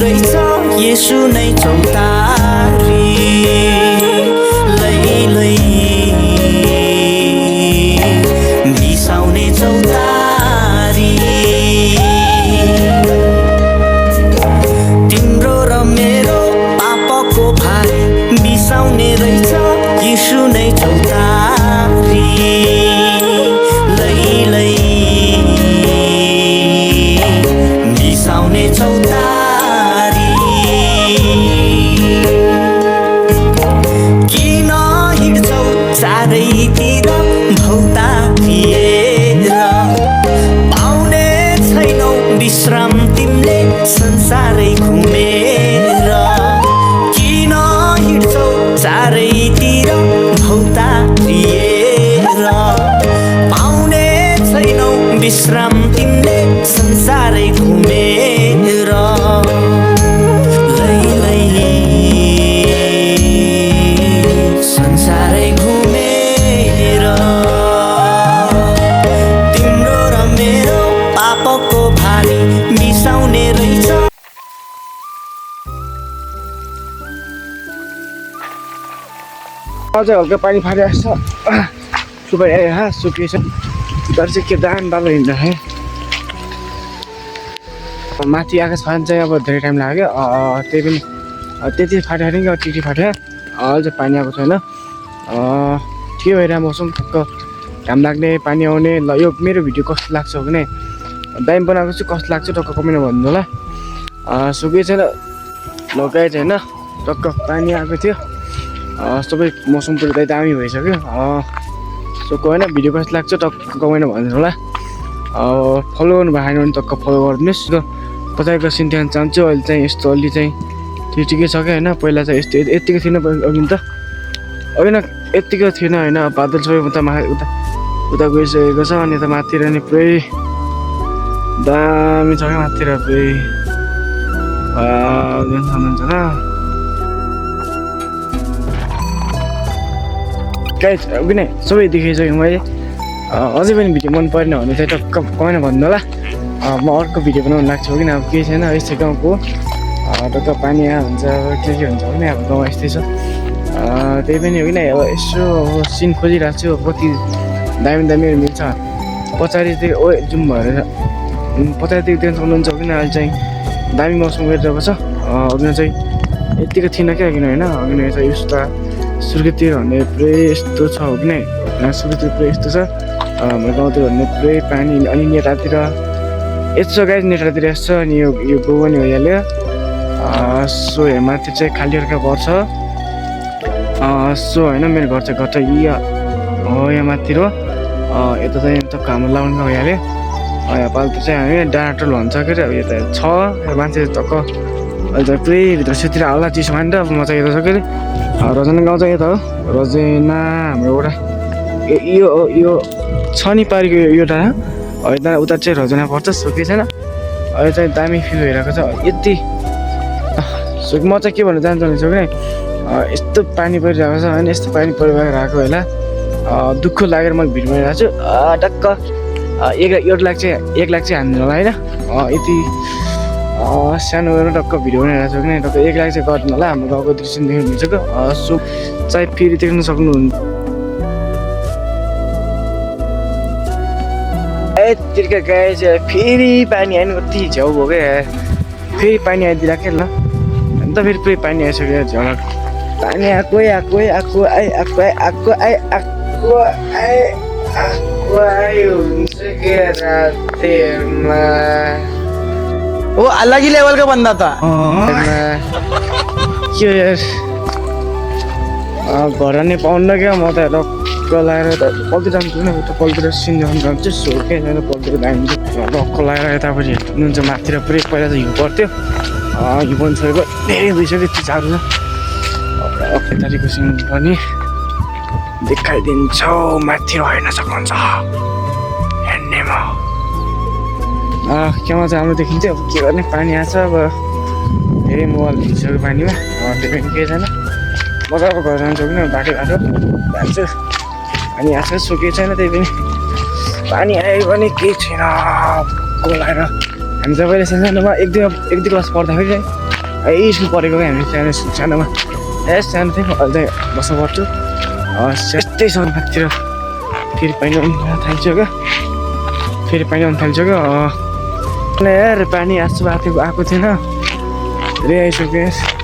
रहेछ यसो नै चौतारी लै बिसाउने चौतारी तिम्रो र मेरो पापको भारी बिसाउने रहेछ यसो नै चौतारी लै बिसाउने चौतारी किन हिँड्छौ चारैतिर भौतारिएर पाउने छैनौ विश्राम तिमीले संसारै घुमेर किन हिँड्छौ चारैतिर भौतारिएर पाउने छैनौ विश्राम तिमीले संसारै घुमेर संसारै घुमेर तिम्रो र मेरो पापको भारी बिसाउने रहेछ। अझै हल्का पानी फालिरहेको छ सुपारी आएर सुकिएछ तर चाहिँ के दाम बालो हिँड्दा है माथि आएको छ भने चाहिँ अब धेरै टाइम लाग्यो त्यही पनि त्यति फाट्यो कि टिटी फाट्यो अझै पानी आएको छैन ठिकै भइरहेको मौसम घाम लाग्ने पानी आउने ल यो मेरो भिडियो कस्तो लाग्छ भने दामी बनाएको छु कस्तो लाग्छ टक्क कमेन्टमा भन्नु होला सुकै छैन लगाए छैन टक्क पानी आएको थियो सबै मौसम पुरै दामी भइसक्यो सो होइन भिडियो कस्तो लाग्छ टक्क कमेन्टमा भन्नु होला फलो गर्नु भएन भने टक्क फलो गरिदिनुहोस् र तपाईँको सिन्थ्यान चाहन्छु अहिले चाहिँ यस्तो अलि चाहिँ ठिकै छ क्या होइन पहिला चाहिँ यस्तो यत्तिकै थिएन अघि त होइन यत्तिकै थिएन होइन बादल सबै उता उता गइसकेको छ अनि यता माथितिर नि पुरै दामी छ क्या माथितिर पुरै हुनुहुन्छ र गाइज किन सबै देखाइसकेँ मैले अझै पनि भिडियो मन परेन भने चाहिँ टक्क कमेन्ट भन्नु होला म अर्को भिडियो बनाउनु लाग्छु किन अब केही छैन यस्तै गाउँको टक्क पानी हुन्छ के हुन्छ भने अब गाउँ यस्तै छ त्यही पनि हो किन अब यसो सिन खोजिरहेको छु कति दामीहरू मिल्छ पछाडिदेखि जाउँ भएर पछाडिदेखि देख्न सक्नुहुन्छ किन अहिले चाहिँ दामी मौसम गरिरहेको छ अघि चाहिँ यत्तिको थिएन क्या किन होइन अघि चाहिँ यस्तो सुर्खेततिर भन्ने पुरै यस्तो छ हो कि नै सुर्खेततिर पुरै यस्तो छ हाम्रो गाउँतिर भन्ने पुरै पानी अनि नेटातिर यस्तो गाइज नेटातिर यस्तो अनि यो गाउँ पनि भइहाल्यो सो हेमाथि चाहिँ खाली अर्का घर छ सो होइन मेरो घर चाहिँ हो यहाँ माथितिर यता चाहिँ टक्क हाम्रो लाउनु भइहाल्यो यहाँ पाल्टो चाहिँ हामी डाँडा भन्छ के अरे अब यता छ मान्छे टक्क अहिले त पुरै भित्र सेतिर होला चिसो मान्छ अब म चाहिँ यता छ के अरे रजना गाउँ चाहिँ यता हो रजना हाम्रो एउटा यो छ नि पारीको यो डाँडा यता उता चाहिँ रजना पर्छ सुकै छैन अहिले चाहिँ दामी फिल भइरहेको छ यति म चाहिँ के भन्न चाहन्छु भने कि यस्तो पानी परिरहेको छ होइन यस्तो पानी परिरहेको होला दुःख लागेर मैले भिडियो बनाइरहेको छु टक्क 1 लाख चाहिँ हान्नु होला होइन यति सानो गरेर टक्क भिडियो बनाइरहेको छु किन टक्क 1 लाख चाहिँ गर्नु होला हाम्रो गाउँको दृश्य देख्नु हुन्छ सो चाहिँ फेरि देख्न सक्नुहुन्छ यतिका गाई चाहिँ फेरि पानी आएन कति झ्याउ भयो क्या फेरि पानी आइदिरहेको क्या ल अन्त फेरि पुरै पानी आइसक्यो झलक पानी आएको हुन्छ के रातेमा वो अलग ही लेवल का बंदा था के यार घर नै पाउन्न क्या म त रक्क लगाएर त पल्टी जान्छु नि उता पल्टेर सिन जानु जान्छु सो के छैन पल्टेर दाइन्छ रक्क लगाएर यतापट्टि हेर्नुहुन्छ माथितिर पुरै पहिला चाहिँ हिउँ पर्थ्यो हिउँ पनि छोएको धेरै भइसक्यो त्यो झारू छ यतातिको सिन पनि देखाइदिन्छौ माथि हेर्न सक्नुहुन्छ हेर्नेमा केमा चाहिँ हाम्रो देखिन्थ्यो अब के गर्ने पानी आछ अब धेरै मोबाइल भिजिसक्यो पानीमा त्यो पनि केही छैन मजाको घर जान्छु किन बाटो जान्छु पानी आछ सुकेको छैन त्यही पनि पानी आयो भने केही छैन कोलाएर हामी चाहिँ पहिला सानोमा एक दुई क्लास पढ्दाखेरि चाहिँ यही स्कुल पढेको क्या हामी सानोमा सानो थियो अहिले चाहिँ बस्न पढ्छु यस्तै सनबागतिर फेरि पानी आउनु थाल्छ क्या यार पानी आएको थिएन धेरै आइसक्यो यार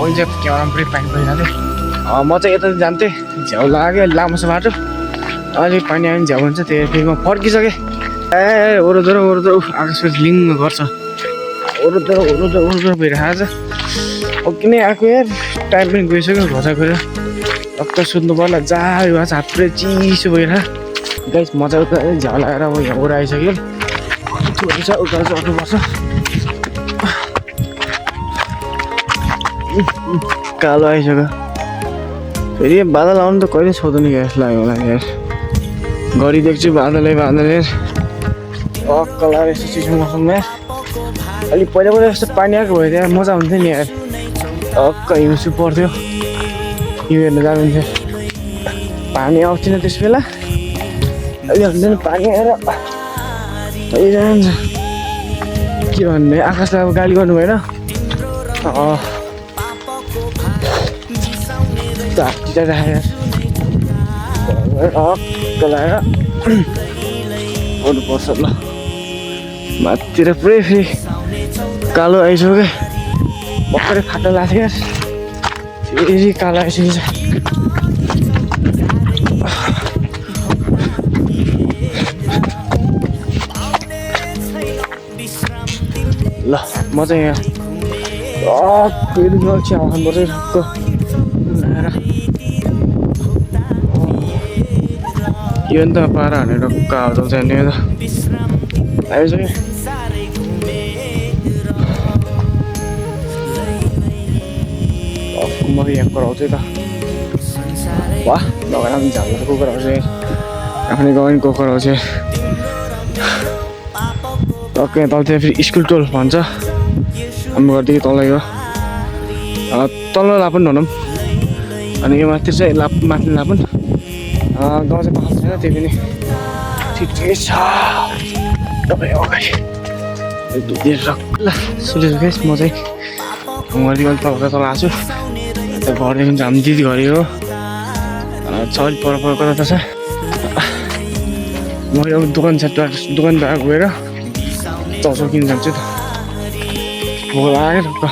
अहिले चाहिँ क्यामेरामा पुरै पानी परिरहेको म चाहिँ यता जान्थेँ झ्याउ लाग्यो लामो छ बाटो अलिक पानी आयो भने झ्याउ हुन्छ त्यही फेरि म फर्किसकेँ ओरोदोरो आकाशको लिङ्ग गर्छ ओरोदोरो भइरहेको छ अघि नै आएको यार टाइम पनि गइसक्यो घसा गएर टक्क सुत्नु पर्ला जायो भएको छ हात पुरै चिसो भइरहेको गाइस मजा उता झ्याउ लगाएर अब यहाँ ओर आइसक्यो उता चढ्नुपर्छ कालो आइसक्यो फेरि बादल आउनु त कहिले छोड्दैन ग्यास लाग्यो होला यार घरि देख्छु बादलै अक्क लाग्यो यस्तो चिसो मौसममा अलिक पहिला यस्तो पानी आएको भयो त्यहाँ मजा हुन्थ्यो नि यार अक्क हिउँसु पर्थ्यो हिउँ हेर्न जानुहुन्थ्यो पानी आउँथेन त्यस बेला अहिले हुँदैन पानी आएर जान्छ के भन्ने आकाशलाई अब गाली गर्नु भएन हात्ती राखेर अक्क लगाएर पर्छ ल माथितिर पुरै फेरि कालो आइसक्यो भर्खरै फाटो लाग्थ्यो यार फेरि कालो आइसकेको ल म चाहिँ यहाँ फेरि गल्छी खानुपर्छ टक्क यो नि त पारा हानेर टक्क हाल्छ नि त आइसक्यो म यहाँ कराउँछु त वाह लगाएर पनि झाल्दा को कराउँछु आफ्नै गाउँ को कराउँछु टक्क यहाँ तलतिर फेरि स्कुल टोल भन्छ हाम्रो घरदेखि तलैको तल लापुन भनौँ अनि यो माथि चाहिँ माथि लापुन गाउँ चाहिँ पाएको छैन त्यही पनि ठिकै छ तपाईँ अगाडि ल सुनेको गाइस म चाहिँ घरदेखि अलिक तल आएको छु घरदेखि चाहिँ हाम्रो दिदी घरि हो छ अलिक पर कता त छ म अब दोकानबाट गएर चाउचाउ किन जान्छु त भोक लाग्यो टक्क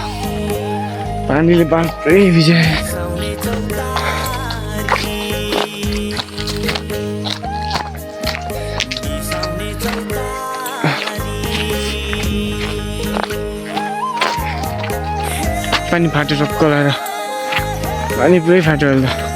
पानीले बाल पुरै भिजायो पानी फाट्यो टक्क लगाएर पानी पुरै फाट्यो अहिले त